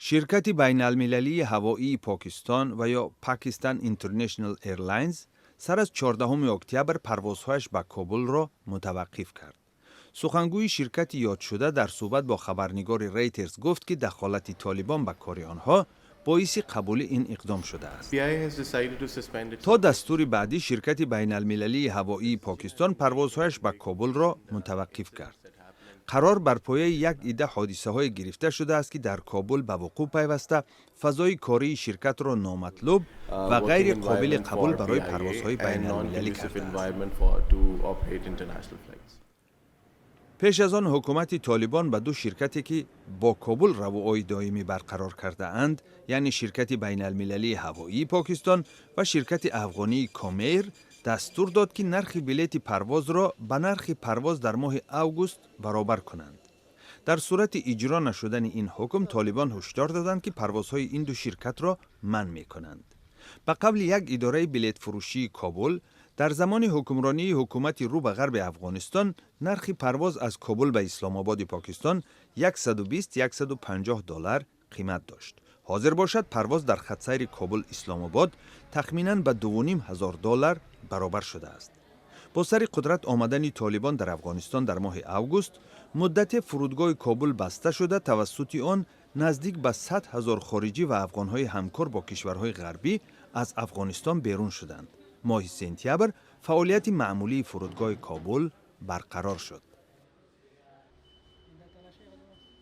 Ширкати байналмилалии ҳавоии Покистон ва ё Pakistan International Airlines сар аз 14 октябр парвозҳояш ба Кобулро мутаваққиф кард. Сухангӯи ширкати ёдшуда дар суҳбат бо хабарнигори Рейтерс гуфт, ки дахолати Толибон ба кори онҳо боиси қабули ин иқдом шудааст. То дастури баъдӣ ширкати байналмилалии ҳавоии Покистон парвозҳояш ба Кобулро мутаваққиф кард. Қарор бар пояи як идда ҳодисаҳое гирифта шудааст, ки дар Кобул ба вуқӯъ пайваста, фазои кории ширкатро номатлуб ва ғайри қобили қабул барои парвозҳои байналмилалӣ кардааст. Пеш аз он ҳукумати Толибон ба ду ширкате, ки бо Кобул равуои доимӣ барқарор кардаанд, яъне ширкати байналмилалии ҳавоии Покистон ва ширкати афғонии Комэйр, дастур дод, ки нархи билети парвозро ба нархи парвоз дар моҳи август баробар кунанд. Дар сурати иҷро нашудани ин ҳукм, Толибон ҳушдор доданд, ки парвозҳои ин ду ширкатро манъ мекунанд. Ба қавли як идораи билетфурӯшии Кобул, дар замони ҳукмронии ҳукумати рӯ ба ғарби Афғонистон нархи парвоз аз Кобул ба Исломободи Покистон 120-150 доллар қимат дошт. Ҳозир бошад, парвоз дар хатсайри Кобул Исломобод тахминан ба 2500 доллар баробар шудааст. Бо сари қудрат омадани Толибон дар Афғонистон дар моҳи август, муддате фурудгоҳи Кобул баста шуда, тавассути он наздик ба 100 000 хориҷӣ ва афғонҳои ҳамкор бо кишварҳои ғарбӣ аз Афғонистон берун шуданд. Моҳи сентябр фаъолияти маъмулии фурудгоҳи Кобул барқарор шуд.